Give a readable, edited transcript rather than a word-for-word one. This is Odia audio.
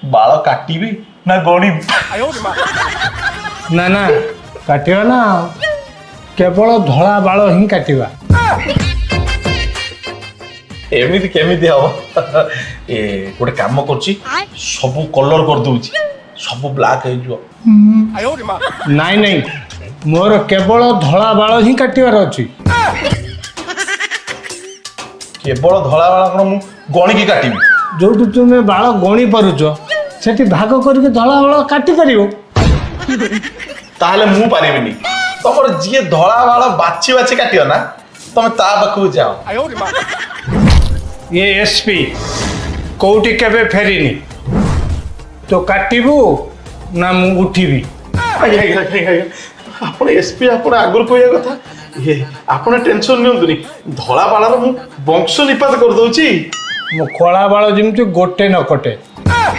ବାଳ କାଟିବି ନା ଗଣିବି? ନା ନା, କାଟିବା ନା, କେବଳ ଧଳା ବାଳ ହିଁ କାଟିବା। ଏମିତି କେମିତି ହବ? ଏ ଗୋଟେ କାମ କରୁଛି, ସବୁ କଲର କରିଦଉଛି, ସବୁ ବ୍ଲାକ୍ ହେଇଯିବ। ନାଇଁ ନାଇଁ, ମୋର କେବଳ ଧଳା ବାଳ ହିଁ କାଟିବାର ଅଛି। କେବଳ ଧଳା ବାଳ କଣ ମୁଁ ଗଣିକି କାଟିବି? ଯୋଉଠି ତୁମେ ବାଳ ଗଣି ପାରୁଛ, ସେଠି ଭାଗ କରିକି ଧଳା ବାଳ କାଟି ପାରିବ। ତାହେଲେ ମୁଁ ପାରିବିନି। ତମର ଯିଏ ଧଳା ବାଳ ବାଛି ବାଛି କାଟିବ ନା, ତମେ ତା ପାଖକୁ ଯାଅ। ଇଏ ଏସପି କୋଉଠି କେବେ ଫେରିନି। ତୁ କାଟିବୁ ନା ମୁଁ ଉଠିବି? ଆଜ୍ଞା ଆଜ୍ଞା ଆଜ୍ଞା ଆଜ୍ଞା, ଆପଣ ଏସପି, ଆପଣ ଆଗରୁ କହିବା କଥା। ଇଏ ଆପଣ ଟେନସନ ନିଅନ୍ତୁନି, ଧଳା ବାଳର ମୁଁ ବଂଶ ନିପାତ କରିଦଉଛି। ମୋ କଳା ବାଳ ଯେମିତି ଗୋଟେ ନ କଟେ।